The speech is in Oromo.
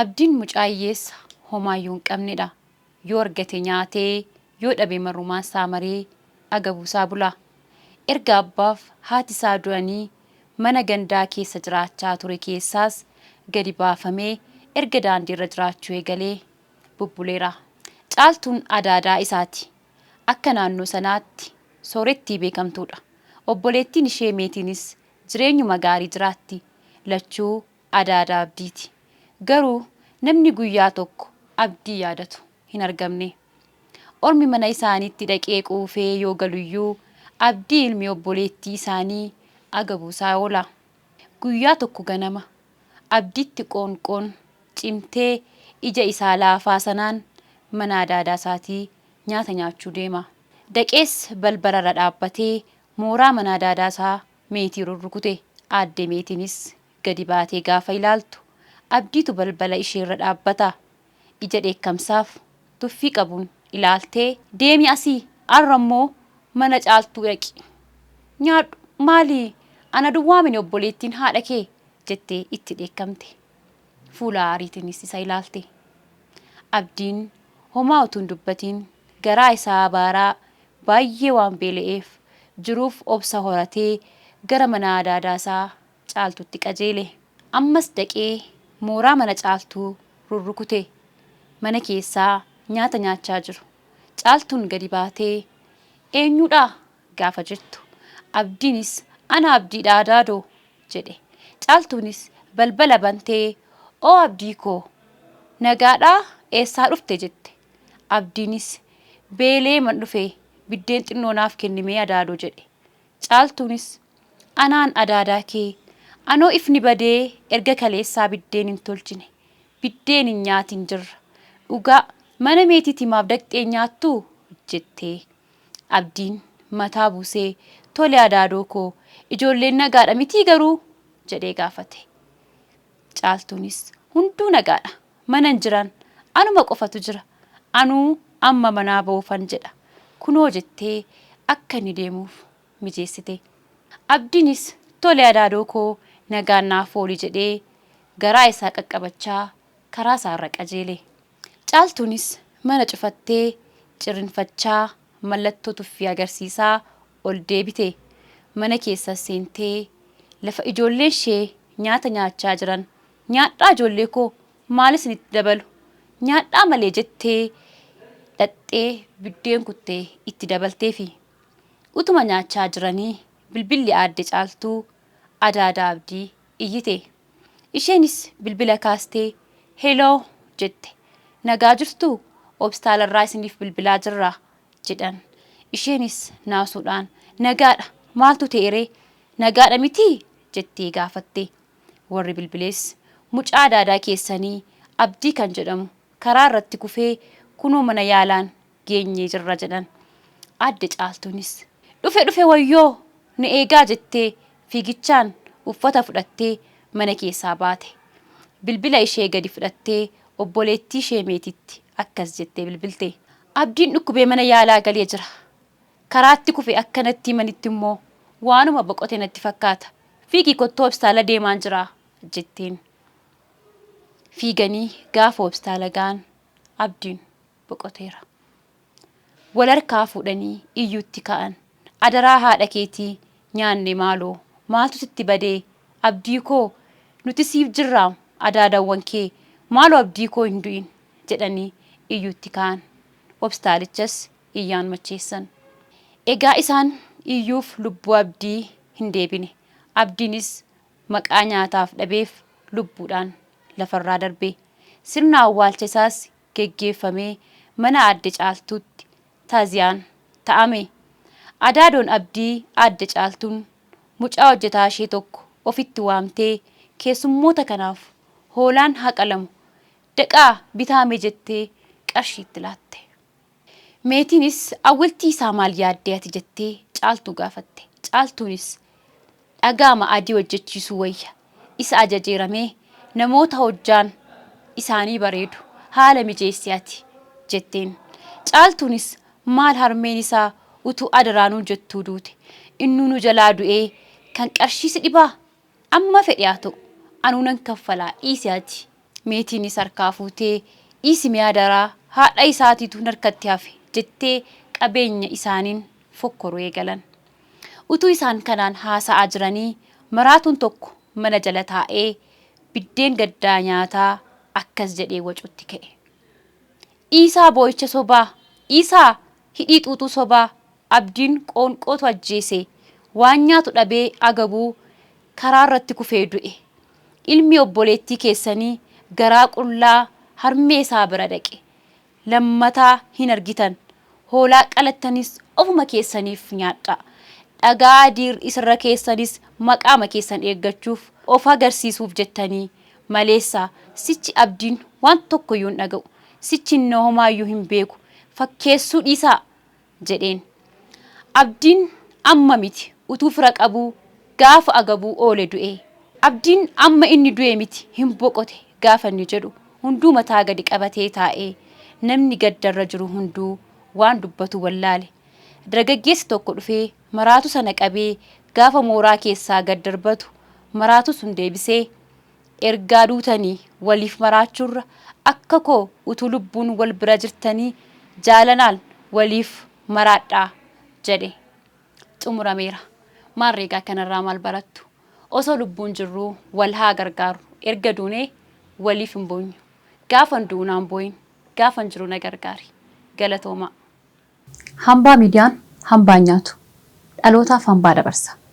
Abdiin mucaa hiyyeessa homaayyuu hin qabnedha. Yoo argate nyaatee, yoo dhabe marrumaan isaa maree agabuu isaa bula. Erga abbaaf haati isaa du'anii mana gandaa keessa jiraachaa ture keessaas gadi baafamee erga daandiirra jiraachuu eegalee bubbuleera. Caaltuun adaadaa isaati. Akka naannoo sanaatti soorettii beekamtuudha. Obboleettiin ishee Meetiinis jireenyuma gaarii jiraatti. Lachuu adaadaa Abdiiti. Garuu namni guyyaa tokko Abdii yaadatu hin argamne. Ormi mana isaaniitti dhaqee quufee yoo galuyyuu Abdii ilmi obboleettii isaanii agabuusaa oola. Guyyaa tokko ganama Abdiitti qoonqoon cimtee ija isaa laafaa sanaan mana adaadaa isaatii nyaata nyaachuu deema. Daqees balbalarra dhaabbatee mooraa mana adaadaa isaa Meetii rurrukute. Aadde Meetiinis gadi baatee gaafa ilaaltu Abdiitu balbala isheerra dhaabbata. Ija dheekkamsaaf tuffii qabuun ilaaltee deemi asii arra immoo mana Caaltuu dhaqi. Nyaadhu maali ana duwwaa mini obboleettiin haadha kee jettee itti dheekkamte. Fuula aariitiinis isa ilaalte. Abdiin homaa utuu hin dubbatiin garaa isaa abaaraa baay'ee waan beela'eef jiruuf obsa horatee gara mana adaadaa isaa Caaltuutti qajeele. Ammas dhaqee mooraa mana Caaltuu rurrukute. Mana keessaa nyaata nyaachaa jiru. Caaltuun gadi baatee eenyuudhaa? gaafa jettu Abdiinis ana Abdiidha adaadoo jedhe. Caaltuunis balbala bantee oo Abdii koo nagaadhaa eessaa dhufte jette. Abdiinis beeleeman dhufe biddeen xinnoo naaf kennimee adaadoo jedhe. Caaltuunis anaan adaadaa kee anoo ifni badee erga kaleessaa biddeen hin tolchine biddeen hin nyaatin jirra. Dhugaa mana meetiitii maaf dhaqxee hin nyaattuu? jettee. Abdiin mataa buusee tole adaadoo koo ijoolleen nagaadha mitii garuu? jedhee gaafate. Caaltuunis hunduu nagaadha mana hin jiran anuma qofatu jira anuu amma manaa ba'uufan jedha kunoo jettee akka inni deemuuf mijeessite. Abdiinis tole adaadoo koo nagaan naaf ooli jedhee garaa isaa qaqqabachaa karaa isaarra qajeele. Caaltuunis mana cufattee cirrinfachaa mallattoo tuffii agarsiisaa ol deebite. Mana keessas seentee lafa ijoolleen ishee nyaata nyaachaa jiran nyaadhaa ijoollee koo maal isinitti dabalu nyaadhaa malee jettee dhaqxee biddeen kuttee itti dabalteefi. Utuma nyaachaa jiranii bilbilli aadde Caaltuu adaadaa Abdii iyyite. Isheenis bilbila kaastee Hello jette. Nagaa jirtuu? Hospitaalarraa isiniif bilbilaa jirra jedhan. Isheenis naasuudhaan Nagaadha, maaltu ta'eree? Nagaadha mitii? jettee gaafatte. Warri bilbiles mucaa adaadaa keessanii Abdii kan jedhamu karaa irratti kufee kunoo mana yaalaan geenyee jirra jedhan. Aadde Caaltuunis dhufe dhufe wayyoo nu eegaa jettee fiigichaan uffata fudhattee mana keessaa baate. Bilbila ishee gadi fudhattee obboleettii ishee Meetiitti akkas jettee bilbilte. Abdiin dhukkubee mana yaalaa galee jira. Karaatti kufe akka natti himanitti immoo waanuma boqote natti fakkaata. Fiigii kottuu hospitaala deemaan jira jetteen. Fiiganii gaafa hospitaala ga'an Abdiin boqoteera. Wal harkaa fuudhanii iyyuutti ka'an. Adaraa haadha keetii nyaanne maaloo maaltu sitti badee Abdii koo nuti siif jirraam adaadawwan kee maaloo Abdii koo hin du'in jedhanii iyyuutti ka'an. Hospitaalichas iyyaan macheessan. Egaa isaan iyyuuf lubbuu Abdii hin deebine. Abdiinis maqaa nyaataaf dhabeef lubbuudhaan lafarraa darbe. Sirna awwaalcha isaas geggeeffamee mana Aadde Caaltuutti taaziyaan ta'ame. Adaadoon Abdii Aadde Caaltuun mucaa hojjetaa ishee tokko ofitti waamtee keessummoota kanaaf hoolaan haa qalamu daqaa bitaame jettee qarshii itti laatte. Meetiinis awwiltii isaa maal yaaddee ati jettee Caaltuu gaafatte. Caaltuunis dhagaama adii hojjechiisuu wayya. Isa ajajeeramee namoota hojjaan isaanii bareedu haala mijeessi ati jetteen. Caaltuunis maal harmeen isaa utuu adaraanuu jettuu duute. Innuu nu jalaa du'ee kan qarshii si dhibaa? Amma fedhe haa ta'u anuu nan kaffalaa dhiisi ati. Meetiinis harkaa fuutee dhiisi mee adaraa haadha isaatiitu narkatti hafe jettee qabeenya isaaniin fokkoruu eegalan. Utuu isaan kanaan haasa'aa jiranii maraatuun tokko mana jala taa'ee biddeen gaddaa nyaataa akkas jedhee wacuutti ka'e. Dhiisaa boo'icha sobaa! Dhiisaa hidhii xuuxuu sobaa! Abdiin qoonqootu ajjeese. Waan nyaatu dhabee agabuu karaarratti kufee du'e. Ilmi obboleettii keessanii garaa qullaa harmee isaa bira dhaqe. Lammataa hin argitan. Hoolaa qalattanis ofuma keessaniif nyaadhaa. Dhagaa adii isirra keessanis maqaama keessan eeggachuuf of agarsiisuuf jettanii maleessa sichi Abdiin waan tokkoyyuu hin dhaga'u. Sichi innoo homaayyuu hin beeku. Fakkeessuu dhiisaa! jedheen. Abdiin amma miti utuu fira qabuu gaafa agabuu oole du'e. Abdiin amma inni du'e miti hin boqote gaafa inni jedhu hunduu mataa gadi qabatee taa'e. Namni gaddarra jiru hunduu waan dubbatu wallaale. Dargaggeessi tokko dhufee maraatuu sana qabee gaafa mooraa keessaa gad darbatu maraatuu sun deebisee Ergaa duutanii waliif maraachuurra akka koo utuu lubbuun wal bira jirtanii jaalanaan waliif maraadhaa jedhe. Xumurameera. Maarree egaa kanarraa maal barattu? Osoo lubbuun jirruu wal haa gargaarru. Erga duunee waliif hin boonyu. Gaafan du'u naan boo'in, gaafan jiru na gargaari. Galatoomaa. Hambaa Miidiyaan hambaa hin nyaatu. Dhalootaaf hambaa dabarsa.